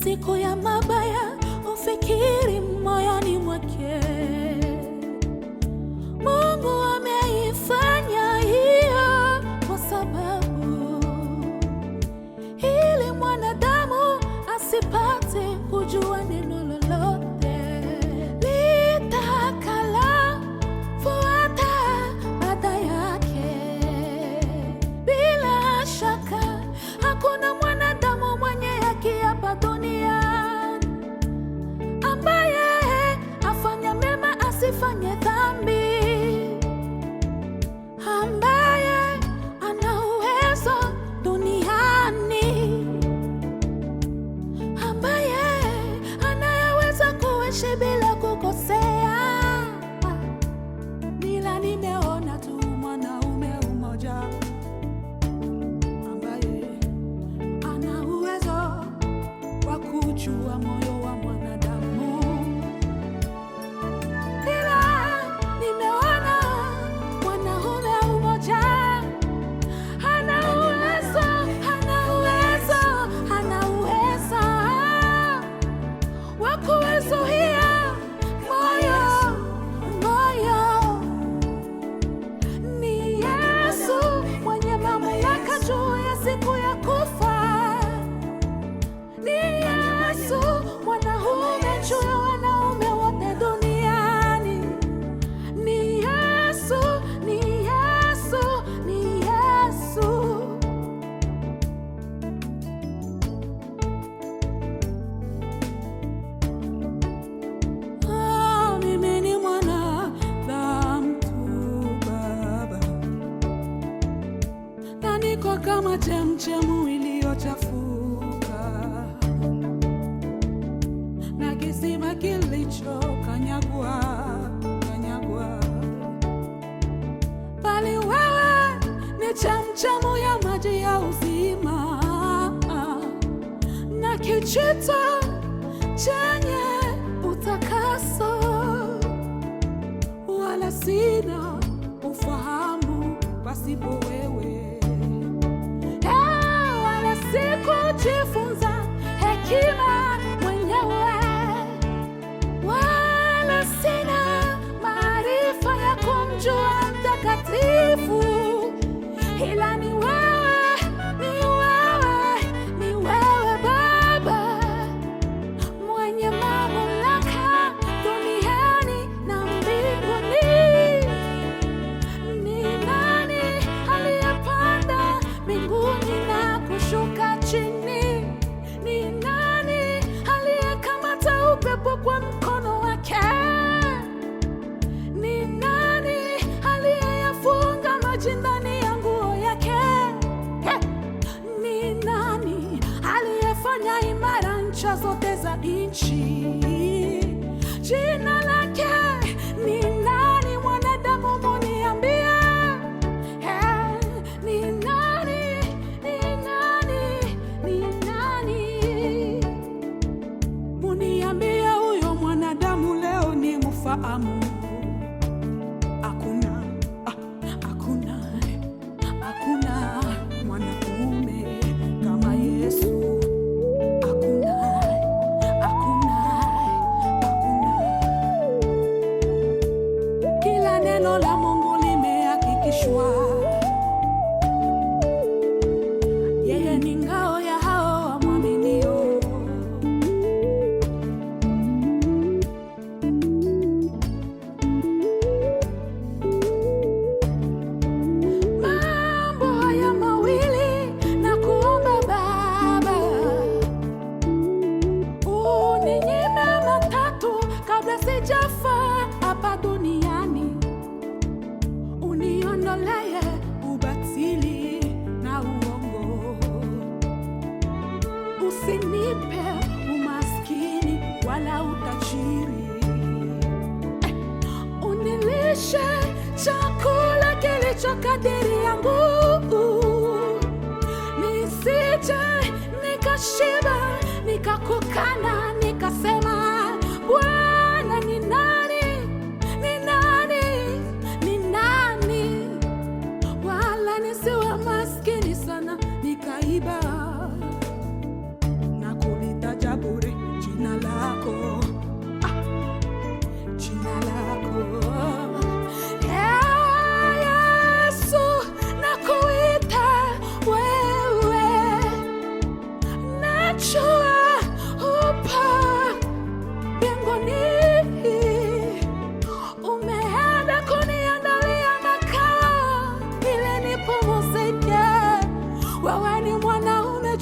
Siku ya mabaya ufikiri moyoni mwake. Mungu ameifanya hiyo kwa sababu ili mwanadamu asipate kujua neno lolote litakalofuata baada yake. Bila shaka hakuna mwanadamu mwenye haki hapa duniani ambaye afanya mema asifanye dhambi, ambaye ana uwezo duniani, ambaye anayeweza kuishi bila kukosea. Nila nimeona tu mwanaume mmoja ambaye ana uwezo wa kujua moyo wa mwanadamu. Ila nimeona mwanaume mmoja hana uwezo, hana uwezo, hana uwezo wa kuzuia moyo, moyo. Ni Yesu mwenye mamlaka juu ya siku ya kufa. Ni Yesu mwanaume juu ya wanaume wote duniani. Ni Yesu, ni Yesu, ni Yesu. Ah, mimi ni mwanadamu tu Baba, na niko kama chemchemu iliyochafuka na kisima kilichokanyagwa kanyagwa, bali wewe ni chemchemu ya maji ya uzima na kijito chenye utakaso, wala sina ufahamu pasipo wewe. Wala sikujifunza hekima mwenyewe, wala sina maarifa ya kumjua Mtakatifu, ila ni wewe, ni wewe, ni wewe Baba mwenye mamlaka duniani na mbinguni. Ni nani aliyepanda mbinguni na kushuka chini? Ni nani aliyekamata upepo kwa mkono wake? Ni nani aliyeyafunga maji ndani ya nguo yake? He! Ni nani aliyefanya imara ncha zote za nchi? Jina lake ni nani? Mwanadamu muniambie. He, ni nani? Ni nani? Ni nani? Muniambie huyo mwanadamu leo ni mfahamu. Hakuna, ah, hakuna, hakuna mwanaume kama Yesu. Hakuna, hakuna, hakuna. Kila neno la Mungu limehakikishwa. Yeye ni ngao ya hao wamwaminio. Mambo haya mawili nakuomba Baba, uninyime matatu kabla sijafa hapa duniani, uniondolee ubatili na uongo, usinipe umaskini wala utajiri, unilishe chakula kilicho kadiri yangu, nisije nikashiba nikakukana nikasema, Bwana ni nani? Ni nani? Ni nani? Wala nisiwe maskini sana nikaiba na kulitaja bure.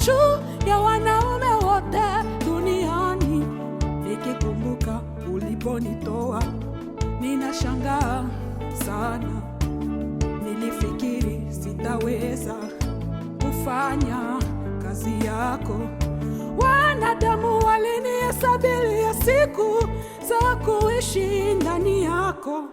juu ya wanaume wote duniani. Nikikumbuka uliponitoa, ninashangaa sana. Nilifikiri sitaweza kufanya kazi yako. Wanadamu walinihesabia siku za kuishi ndani yako.